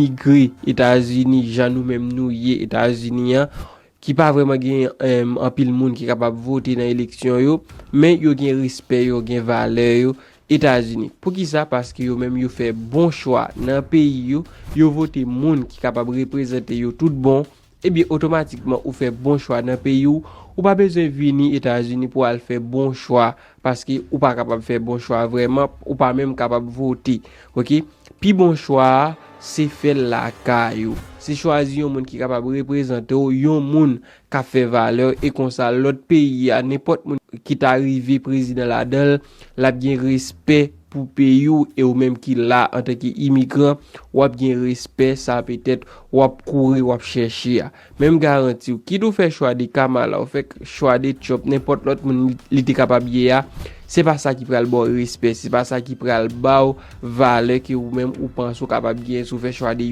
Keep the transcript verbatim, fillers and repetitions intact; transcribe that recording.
imigre Etazini, jan nou menm nou ye Etazini an, ki pa vrèman gen em, anpil moun ki kapab vote nan eleksyon yo, men yo gen respè yo, gen valè yo Etazini. Poukisa? Paske yo menm yo fè bon chwa nan peyi yo, yo vote moun ki kapab reprezante yo tout bon, ebyen otomatikman ou fè bon chwa nan peyi w, ou pa bezwen vini Etazini pou al fè bon chwa, paske ou pa kapab fè bon chwa vrèman, ou pa menm kapab vote, oke? Pi bon chwa a, se fè l lakay ou. Se chwazi yon moun ki kapab reprezante w, yon moun k ap fè valè w, e konsa lòt peyi a, nenpòt moun ki ta rive prezidan ladan l, l ap gen respè pou peyi w, e ou menm ki la antanke imigran, w ap gen respè sa petèt w ap kouri, w ap chèche a. Men m garanti w, kit ou fè chwa de Kamala, ou fè chwa de Trump, nenpòt lòt moun li, li te kapab ye a, se pa sa ki pral ba w respè, se pa sa ki pral ba w valè ke ou menm ou panse ou kapab genyen si w fè chwa de